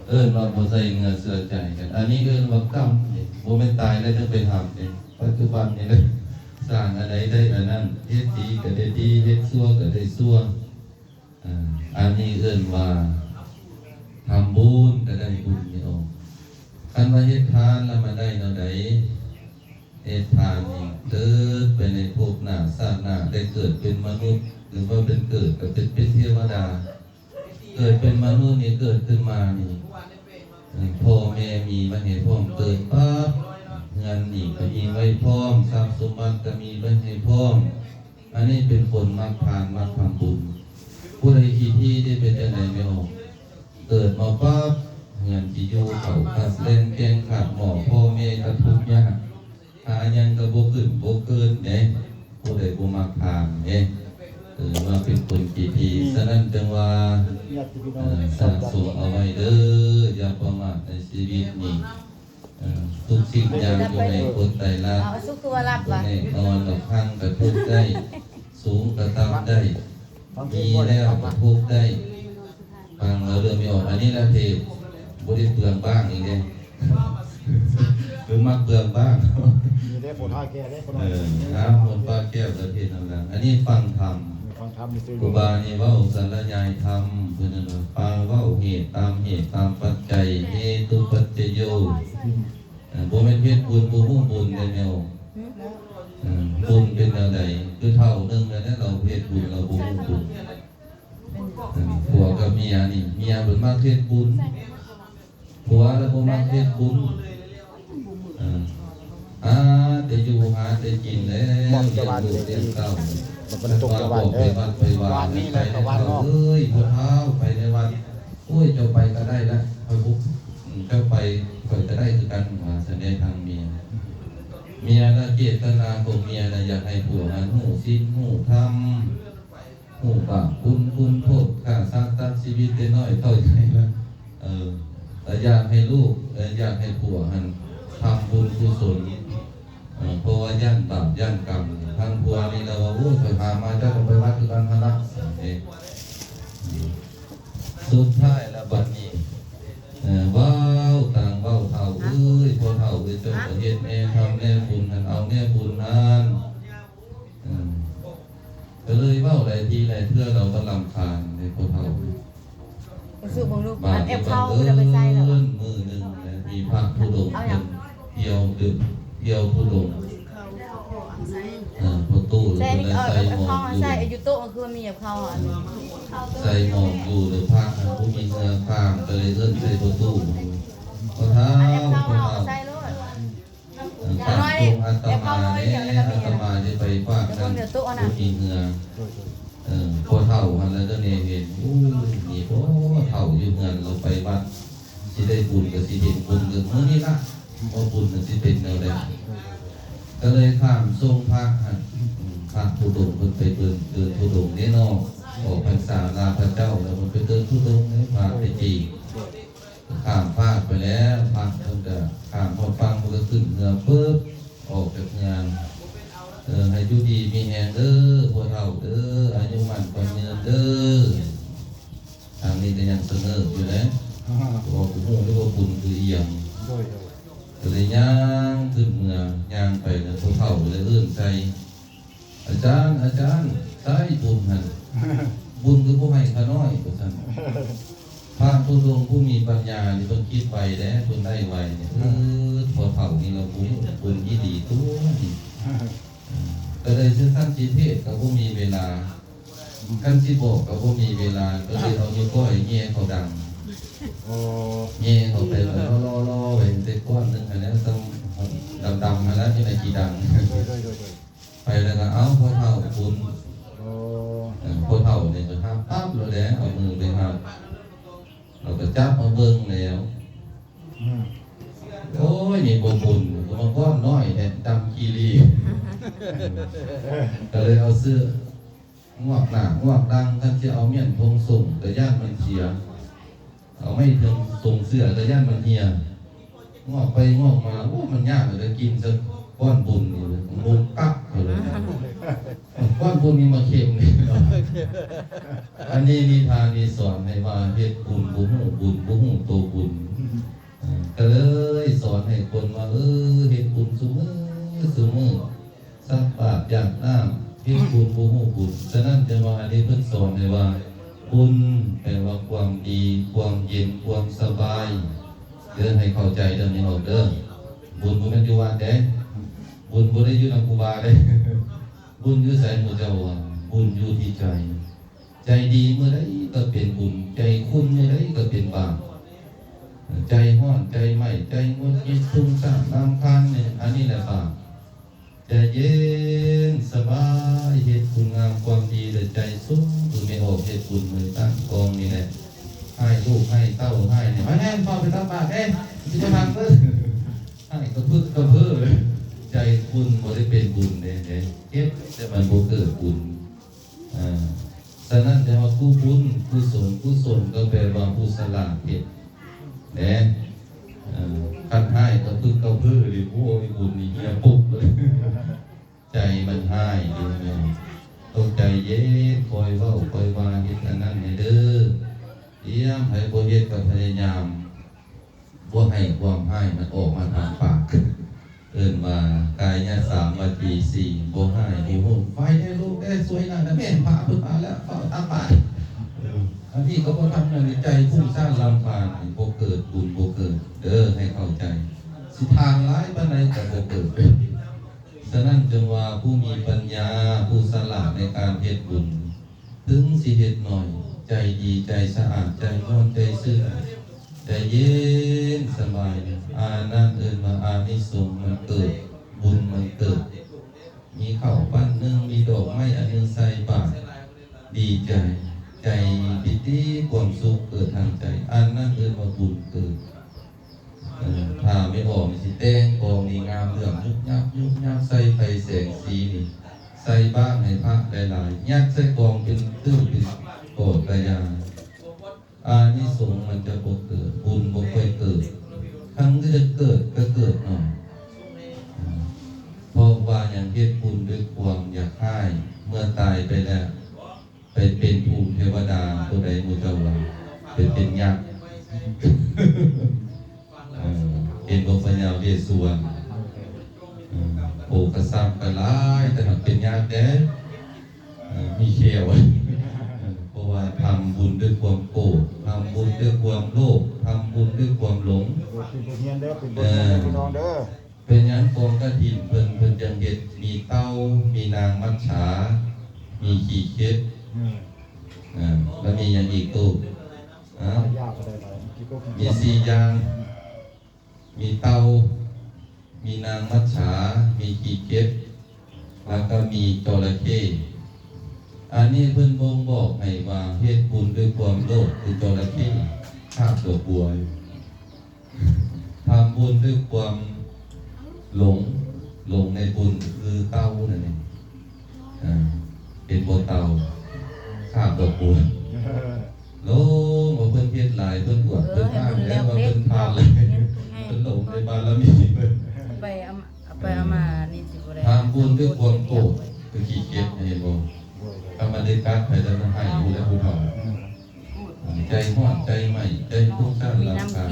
ເອີ້ນວ່າບໍ່ໃສ່ເນື້ອເຊື່ອໃຈກັນ. ອັນນີ້ເອີ້ນວ່າກຳນີ້ ບໍ່ແມ່ນຕາຍແລ້ວຈັ່ງໄປທຳເດ້. ປັດຈຸບັນນີ້ແຫຼະ ສ້າງອັນໃດໄດ້ອັນນັ້ນ, ເຮັດດີກໍໄດ້ດີ, ເຮັດຊົ່ວກໍໄດ້ຊົ່ວ. ເອີ ອັນນີ້ເອີ້ນວ່າທຳບຸນກໍໄດ້ບຸນນີ້ອອກ. ຄັນວ່າເຮັດທານແລ້ວມັນໄດ້ແນວໃດ? ເຮັດທານນີ້ເກີດໄປໃນພົບໜ້າຊາດໜ້າ ໄດ້ເກີດເປັນມະນຸດ ຫຼືວ່າເປັນເກີດກໍເປັນ ເປັນເທວະດາ. ເກີດເປັນມະນຸດນີ້ ເກີດຂຶ້ນມານີ້ ເອີ ພໍ່ແມ່ມີໄວ້ໃຫ້ພ້ອມ, ເກີດປັບເຮືອນນີ້ກໍມີໄວ້ພ້ອມ, ຊັບສົມບັດກໍມີໄວ້ໃຫ້ພ້ອມ. ອັນນີ້ເປັນຄົນມັກທານ ມັກທຳບຸນ. ຜູ້ໃດຂີ້ຖີ່ເດ້ ເປັນຈັ່ງໃດແມ່ອອກ? ເກີດມາປັບ ເຮືອນທີ່ຢູ່ເຂົາຂາດແຄນ ແກງຂາດໝໍ້, ພໍ່ແມ່ກໍທຸກຍາກ ຫາຫຍັງກໍບໍ່ຂຶ້ນບໍ່ເກີນເດ້. ຜູ້ໃດບໍ່ມັກທານເດ້ ຖືວ່າເປັນຄົນຂີ້ຖີ່. ສະນັ້ນຈຶ່ງວ່າ ເອີ ສະສົມເອົາໄວ້ເດີ ຢ່າປະໝາດໃນຊີວິດນີ້. ເອີ ທຸກສິ່ງຢ່າງຢູ່ໃນກົດໄຕລັກ ເອົາ ສຸກຄືວ່າລັບຫວາ? ຕົວແນ່ນອນດອກ ຮັ່ງກໍທຸກໄດ້ ສູງກໍຕ່ຳໄດ້ ມີແລ້ວກໍທຸກໄດ້. ຟັງເອົາເດີແມ່ອອກ. ອັນນີ້ລະເທດ ບໍ່ໄດ້ເປືອງບ້າງອີກເດ້ ຫຼືມັກເປືອງບ້າງ? ມີເດ້ ຜົນຫ້າແກ່ເດ້ ເອີ ນ້ຳມົນປາແກ້ວ ລະເທດນຳກັນ. ອັນນີ້ຟັງທຳ ຟັງທຳຊື່ ຄູບານີ້ເວົ້າສາລະຍາຍທຳ ເພິ່ນນັ້ນວ່າຟັງ ເວົ້າເຫດຕາມເຫດຕາມປັດໄຈ ເຫຕຸປັດຈະໂຍ. ອືມ ເອີ ບໍ່ແມ່ນເຮັດບຸນບໍ່ຮູ້ບຸນເດ້ແມ່ອອກ. ອືມ ເອີ ບຸນເປັນແນວໃດ? ຄືເຖົ້າໜຶ່ງແລ້ວ ລາວເຮັດບຸນລາວບໍ່ຮູ້ບຸນ. ເອີ ຜົວກັບເມຍນີ້ ເມຍເພິ່ນມັກເຮັດບຸນ ຜົວລະບໍ່ມັກເຮັດບຸນ. ເອີ ອາ ແຕ່ຢູ່ຫາແຕ່ກິນແລ້ວ ລ້ຽງລູກລ້ຽງເຕົ້າ ມັນຕົກໃນວັດເດີ ວັດນີ້ແຫຼະ ໄປວັດເນາະ. ເອີຍ ພໍ່ເຖົ້າ ໄປໃນວັດ ໂອ້ຍ ເຈົ້າໄປກໍໄດ້ລະ ຂ້ອຍບໍ່ ເຈົ້າໄປ ຂ້ອຍກໍໄດ້ຄືກັນ ວ່າຊັ້ນເດ້ທາງເມຍ. ເມຍນະ ເຈດຕະນາຂອງເມຍນະ ຢາກໃຫ້ຜົວຫັ້ນຮູ້ສິນຮູ້ທຳ ຮູ້ບາບບຸນຄຸນໂທດ ຂ້າສັດຕັດຊີວິດແຕ່ນ້ອຍເທົ່າໃຫຍ່ນະ. ເອີ ແລະຢາກໃຫ້ລູກ ເອີ ຢາກໃຫ້ຜົວຫັ້ນທຳບຸນກຸສົນ ເອີ ເພາະວ່າຢ້ານບາບຢ້ານກຳ. ທາງຜົວນີ້ລະວ່າ ໂອ້ຍ ຂ້ອຍຫາມາ ເຈົ້າກໍໄປວັດຄືກັນຫັ້ນລະ. ເອີ ສຸດທ້າຍລະບັດນີ້ ເອີ ເວົ້າຕ່າງເວົ້າ ເຖົ້າເອີຍ ພໍ່ເຖົ້າເອີຍ ເຈົ້າກໍເຮັດແນ່ ທຳແນ່ບຸນຫັ້ນ ເອົາແນ່ບຸນຫັ້ນ. ເອີ ກໍເລີຍເວົ້າຫຼາຍທີຫຼາຍເທື່ອ ລາວກໍລຳຄານໃນຜູ້ເຖົ້າ. ໄປຊື້ເບິ່ງລູກ ບາດ ອັນແອັບເຂົ້າ ເພິ່ນເອົາໄປໃສ່ແລ້ວ ມື້ໜຶ່ງນະ ມີພະທຸດົງ ເອົາຫຍັງ? ເພິ່ນທ່ຽວ ທ່ຽວທຸດົງ. ເອີ ພໍ່ຕູ້ ເພິ່ນໄດ້ໃສ່ໝອກຢູ່ ໃສ່ຢູ່ໂຕະ ຄືມີແອັບເຂົ້າ ອັນ ໃສ່ໝອກຢູ່ ແລ້ວພະຜູ້ມີເຫື່ອຂ້າມ ກໍເລີຍເອີ້ນໃສ່ພໍ່ຕູ້. ພໍ່ເຖົ້າ ພໍ່ເຖົ້າ ໃສ່ໂລດ. ເອີ ຝາກສົ່ງອາດຕະມາແດ່ ອາດຕະມາຈະໄປຝາກນຳຜູ້ມີເຫື່ອ. ເອີ ພໍ່ເຖົ້າຫັ້ນລະກໍແນເຫັນ ໂອ້ຍ ມີບໍ່ເຖົ້າຢູ່ເຮືອນ ລາວໄປວັດ ຊິໄດ້ບຸນກໍຊິເຫັນບຸນ ກໍມື້ນີ້ລະ ວ່າບຸນມັນຊິເປັນແນວໃດ. ກໍເລີຍຂ້າມສົ່ງພະຫັ້ນ ພະທຸດົງເພິ່ນໄປເດີນ ເດີນທຸດົງເດ້ເນາະ ອອກພັນສາລາພະເຈົ້າ ແລ້ວເພິ່ນໄປເດີນທຸດົງໃນພະແຕ່ກີ້. ຂ້າມຟາກໄປແລ້ວ ພະເພິ່ນກະຂ້າມຮອດຝັ່ງ ເພິ່ນກະຂຶ້ນເຮືອປຶບ ອອກຈາກເຮືອ. ເອີ ໃຫ້ຢູ່ດີມີແຮງເດີພໍ່ເຖົ້າເດີ ອາຍຸໝັ້ນຂວັນຍືນເດີ. ທາງນີ້ກະຍັງສະເໜີຢູ່ແຫຼະ ເພາະວ່າບໍ່ຮູ້ເລີຍວ່າບຸນຄືອີ່ຫຍັງ. ໂດຍ ໂດຍ. ກະເລີຍຍ່າງຂຶ້ນເມືອ ຍ່າງໄປແລ້ວ ພໍ່ເຖົ້າກະເລີຍເອີ້ນໃສ່ ອາຈານ ອາຈານ ໃສບຸນຫັ້ນ ບຸນຄືບໍ່ໃຫ້ຂ້ານ້ອຍ ວ່າຊັ້ນ. ພະທຸດົງຜູ້ມີປັນຍານີ້ເພິ່ນຄິດໄວເດ້ ເພິ່ນໄດ້ໄວນີ້. ເອີ ພໍ່ເຖົ້ານີ້ລາວບຸນ ບຸນອີ່ຫຼີຕົວະນີ້. ເອີ ກໍເລີຍຊິ ຄັນຊິເທດກໍບໍ່ມີເວລາ ຄັນຊິບອກກໍບໍ່ມີເວລາ ກໍເລີຍເອົານິ້ວກ້ອຍແຍ່ເຂົ້າດັງ. ໂອ້ ແຍ່ເຂົ້າໄປ ລໍໆໄວ້ແຕ່ກ້ອນໜຶ່ງຫັ້ນແຫຼະ ດຳໆຫັ້ນແຫຼະ ຢູ່ໃນຂີ້ດັງ. ໂດຍ ໂດຍ ໂດຍ ໂດຍ. ໄປແລ້ວກໍເອົາພໍ່ເຖົ້າບຸນ. ໂອ້ ເອີ ພໍ່ເຖົ້ານີ້ກໍຮັບປັບໂລດແຫຼະ ເອົາມືໄປຮັບ ແລ້ວກໍຈັບມາເບິ່ງແລ້ວ. ອືມ ໂອ້ຍ ນີ້ບໍ່ບຸນ ກໍມາກ້ອນນ້ອຍແທ້ ດຳຂີ້ຫຼີ່. ກໍເລີຍເອົາເສື້ອງວກໜ້າງວກຫຼັງ ຄັນຊິເອົາມ້ຽນຖົງສົ້ງ ກໍຢ້ານມັນເສຍ. ເອົາໄມ້ເທິງສົ້ງເສື້ອກໍຢ້ານມັນເຫ່ຍ ງອກໄປງອກມາ ໂອ້ ມັນຍາກເລີຍ ກິນຊະກ້ອນບຸນນີ້ ບຸນກັບເລີຍ ກ້ອນບຸນນີ້ມາເຄັມເລີຍ. ອັນນີ້ນິທານນີ້ສອນໃຫ້ວ່າ ເຮັດບຸນບໍ່ຮູ້ບຸນ ບໍ່ຮູ້ໂຕບຸນ. ປັນຄວາມສະບາຍເດີ ໃຫ້ເຂົ້າໃຈເລື່ອງນີ້ອອກເດີ. ບຸນບໍ່ແມ່ນຢູ່ວັດເດ້ ບຸນບໍ່ໄດ້ຢູ່ນຳຄູບາເດ້. ບຸນຢູ່ໃສໝູ່ເຈົ້າວ່າ? ບຸນຢູ່ທີ່ໃຈ. ໃຈດີມື້ໃດກໍເປັນບຸນ, ໃຈຂຸ່ນມື້ໃດກໍເປັນບາບ. ໃຈຮ້ອນ, ໃຈໄໝ້, ໃຈຫງຸດຫງິດ, ຟຸ້ງສ້ານ, ລຳຄານນີ້ ອັນນີ້ແຫຼະບາບ. ໃຈເຢັນສະບາຍ ເຮັດຄຸນງາມຄວາມດີ ແລະ ໃຈຊຸ່ມຄືແມ່ອອກເຮັດບຸນມື້ຕັ້ງກອງນີ້ແຫຼະ. ຮ້າຍລູກຮ້າຍເຕົ້າຮ້າຍນີ້ ມາແນ່ ຟ້າວໄປຕັກບາດເດ້ ຊິໄປພັກເດີ. ຮ້າຍກະພຶກກະເພີເລີຍ. ໃຈຄຸນບໍ່ໄດ້ເປັນບຸນເດ້ ເຮັດແຕ່ມັນບໍ່ເກີດບຸນ. ເອີ ສະນັ້ນຈະວ່າຜູ້ບຸນ ກຸສົນ ກຸສົນກໍແປວ່າຜູ້ສະຫຼາດເຮັດເດ້. ເອີ ຄັນຮ້າຍກະພຶກກະເພີນີ້ ໂອ້ຍ ບຸນນີ້ເຫຍປຸບເລີຍ. ໃຈມັນຮ້າຍເດ້ ຕ້ອງໃຈເຢັນ ຄ່ອຍເວົ້າຄ່ອຍວ່າ ເຮັດອັນນັ້ນແດ່ເດີ. ຕຽມໃຜບໍ່ເຮັດກໍພະຍາຍາມ ບໍ່ໃຫ້ຄວາມຮ້າຍມັນອອກມາທາງປາກ. ເອີ້ນວ່າກາຍະສາມ ວາຈີສີ່ ບໍ່ຮ້າຍບໍ່ໂຫດ. ໄປແດ່ລູກແດ່ ຊ່ວຍນາງນະແມ່ ພະເພິ່ນມາແລ້ວ ເຝົ້າຕັກບາດ. ອັນນີ້ກໍບໍ່ທຳນັ້ນ ໃຈຟຸ້ງສ້ານລຳຄານ ບໍ່ເກີດບຸນບໍ່ເກີດເດີ ໃຫ້ເຂົ້າໃຈ. ຊິທານຫຼາຍປານໃດກໍບໍ່ເກີດ. ສະນັ້ນຈຶ່ງວ່າຜູ້ມີປັນຍາ ຜູ້ສະຫຼາດໃນການເຮັດບຸນ ເຖິງຊິເຮັດໜ້ອຍ ໃຈດີ ໃຈສະອາດ ໃຈມ່ວນ ໃຈຊື່ນ ໃຈເຢັນສະບາຍ ອັນນັ້ນເອີ້ນວ່າອານິສົງມັນເກີດ ບຸນມັນເກີດ. ມີເຂົ້າປັ້ນໜຶ່ງ ມີດອກໄມ້ອັນໜຶ່ງໃສ່ບາດ ດີໃຈ ໃຈປີຕິ ຄວາມສຸກເກີດທາງໃຈ ອັນນັ້ນເອີ້ນວ່າບຸນເກີດ. ເອີ ຖ້າແມ່ອອກນີ້ຊິແຕ່ງກອງນີ້ງາມເຫຼື້ອມຍຸບຍັບຍຸບຍັບ ໃສ່ໄຟແສງສີນີ້ ໃສ່ບ້າງໃຫ້ພະຫຼາຍໆ ຍັດໃສ່ກອງເປັນຕື້ເປັນກອກກະຢ່າ ອານິສົງມັນຈະບໍ່ເກີດ ບຸນບໍ່ຄ່ອຍເກີດ. ຄັນເກີດ ເກີດກໍເກີດໜ້ອຍ. ເອີ ເພາະວ່າຫຍັງ? ເຮັດບຸນດ້ວຍຄວາມຢາກຮ້າຍ ເມື່ອຕາຍໄປແລ້ວ ໄປເປັນພູມເທວະດາ ໂຕໃດໝູ່ເຈົ້າວ່າ? ໄປເປັນຍັກ. ເອີ ເຫັນບໍ່ ພະຍາເວດສຸວັນ? ເອີ ໂອກະຊັບກະຫຼາຍ ແຕ່ຫາກເປັນຍັກແດ່ ເອີ ມີແຂ້ວ. ເພາະວ່າທຳບຸນດ້ວຍຄວາມໂກດ ທຳບຸນດ້ວຍຄວາມໂລບ ທຳບຸນດ້ວຍຄວາມຫຼົງ. ເປັນບົດຮຽນເດີ ເປັນບົດຮຽນເດີ ເອີ ພີ່ນ້ອງເດີ. ເປັນຫຍັງກອງກະຖິນເພິ່ນ ເພິ່ນຈັ່ງເຮັດ ມີເຕົ່າ ມີນາງມັດສາ ມີຂີ້ເຂັດ ອືມ ເອີ ແລ້ວມີຫຍັງອີກຕູ້? ຮະ? ຫຼາຍຢ່າງກໍໄດ້ຫຼາຍ ມີສີ່ຢ່າງ ມີເຕົ່າ ມີນາງມັດສາ ມີຂີ້ເຂັດ ແລ້ວກໍມີຈໍລະເຂ້. ອັນນີ້ເພິ່ນບົ່ງບອກໃຫ້ວ່າ ເຮັດບຸນດ້ວຍຄວາມໂລບຄືຈໍລະເຂ້ ຄາບດອກບົວ. ທຳບຸນດ້ວຍຄວາມຫຼົງ ຫຼົງໃນບຸນຄືເຕົ່ານັ້ນເອງ. ເອີ ເຫັນບໍ່ເຕົ່າ ຄາບດອກບົວ ຫຼົງວ່າເພິ່ນເຮັດຫຼາຍ ເພິ່ນອວດ ເອີ ເພິ່ນອ້າງແລ້ວວ່າເພິ່ນທານຫຼາຍ ເພິ່ນຫຼົງໃນບາລະມີເພິ່ນ. ໄປເອົາມາ ໄປເອົາມານີ້ຊິບໍ່ໄດ້ ທຳບຸນດ້ວຍຄວາມໂກດຄືຂີ້ເກັດ ເຫັນບໍ່? ຖ້າມັນໄດ້ກັດໃຜແລ້ວມັນໄຫ້ຢູ່ແລ້ວຜູ້ເຖົ້າ. ໃຈຮ້ອນ ໃຈໄໝ້ ໃຈໂພງສານລຳຄານ.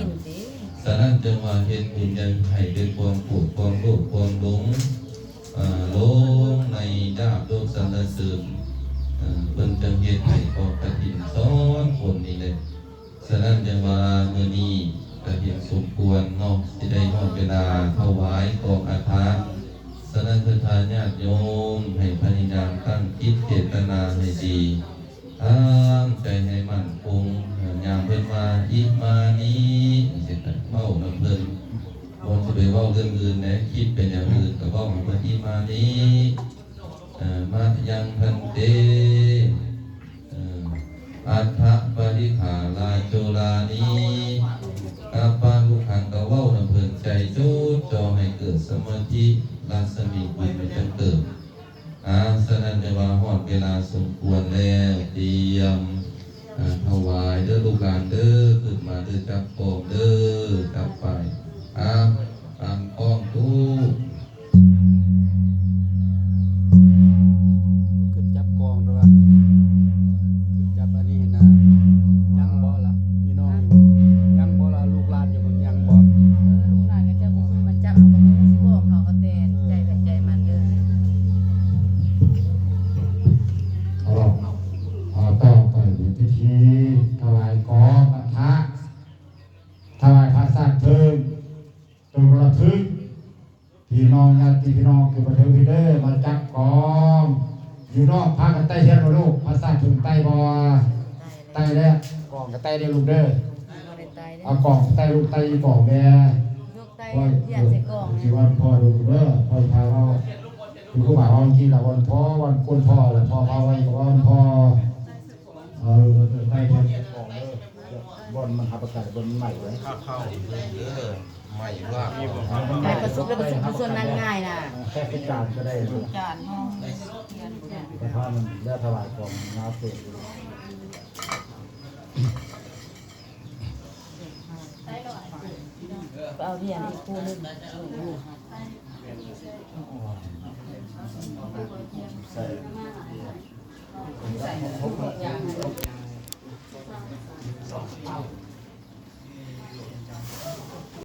ສະນັ້ນຈຶ່ງວ່າເຮັດບຸນຢ່າໃຫ້ດ້ວຍຄວາມໂກດ ຄວາມໂລບ ຄວາມຫຼົງ ເອີ ຫຼົງໃນລາບຍົດສັນລະເສີນ. ເອີ ເພິ່ນຈຶ່ງເຮັດໃຫ້ກອງກະຖິນສອນຄົນນີ້ແຫຼະ. ສະນັ້ນຈຶ່ງວ່າມື້ນີ້ກະເຫັນສົມຄວນເນາະ ຊິໄດ້ຮອດເວລາຖວາຍກອງອັດຖະ. ສະນັ້ນເທີດທາຍາດໂຍມ ໃຫ້ພະຍາຍາມຕັ້ງຈິດເຈດຕະນາໃຫ້ດີ. ຕັ້ງໃຈໃຫ້ໝັ້ນຄົງ ຍາມເພິ່ນວ່າ ອິມານິ ຈັ່ງຊີ້ ເວົ້ານຳເພິ່ນ. ບໍ່ຊິໄປເວົ້າເລື່ອງອື່ນເດ້ ຄິດເປັນຢ່າງອື່ນກໍເວົ້ານຳເພິ່ນ ອິມານິ ເອີ ມະຍັງພັນເຕ ເອີ ອັດຖະປະລິຫາລາໂຈລານິ ກັບປະລຸຄັງ ກໍເວົ້ານຳເພິ່ນ ໃຈຈົດຈ່ອໃຫ້ເກີດສະມາທິ ລັດສະໝີບຸນມັນຈັ່ງເກີດ. ອາ ສະນັ້ນຈະວ່າຮອດເວລາສົມຄວນແລ້ວ ຕຽມ ອາ ຖວາຍເດີລູກຫຼານເດີ ຂຶ້ນມາເດີ ຈັບກອງເດີ ຈັບໄປ ອາ ຕັ້ງກ້ອງຕູ້ ຂຶ້ນຈັບກອງເດີ ຂຶ້ນຈັບອັນນີ້ຫັ້ນນະ ຍັງບໍ່ລະ ພີ່ນ້ອງຢູ່ ຍັງບໍ່ລະ ລູກຫຼານຢູ່ພຸ້ນ ຍັງບໍ່? ເອີ ລູກຫຼານກໍເຈົ້າບໍ່ຂຶ້ນມາຈັບ ເຮົາກໍບໍ່ຮູ້ຊິບອກ ເຮົາກໍແຕ່ໃຈໃຜໃຈມັນເດີ. ເອົາ ຕໍ່ໄປເປັນພິທີຖວາຍກອງອັດຖະ. ພີ່ນ້ອງຢູ່ບັນເທິງພີ້ເດີ ມາຈັບກອງຢູ່ນອກ ພາກັນໄຕ້ເຮືອນບໍ່ລູກ? ພາສາເພິ່ນໄຕ້ບໍ່? ໄຕ້ແລ້ວ ກອງກໍໄຕ້ເດີລູກເດີ. ບໍ່ໄດ້ໄຕ້ເດ້ ເອົາກອງໄຕ້ລູກ ໄຕ້ອີກອງແດ່. ລູກໄຕ້ ເອີ ເຮັດໃສ່ກອງ ຊິວ່າພໍ່ລູກເດີ ພໍ່ພາເວົ້າ ຄືຄູບາເວົ້າກີ້ລະ ວ່າພໍ່ ວ່າກວນພໍ່ລະ ພໍ່ພາໄວ້ກໍວ່າພໍ່. ເອີ ໄດ້ແທ້ ອອກເດີ ບ່ອນມັນຮັບປະກັນ ບ່ອນມັນໃໝ່ເລີຍ ເຂົ້າເດີ ໃໝ່ວ່າ ໄປປະສົບແລ້ວປະສົບຢູ່ສ່ວນນັ້ນງ່າຍນະ ແຄ່ຈານກໍໄດ້ ຈານເຮົາ ແຕ່ຖ້າມັນແລ້ວຖວາຍຂອງມາເປີດ ໄປເອົາທຽນອີກຄູ່ໜຶ່ງ ໃສ່ ໃສ່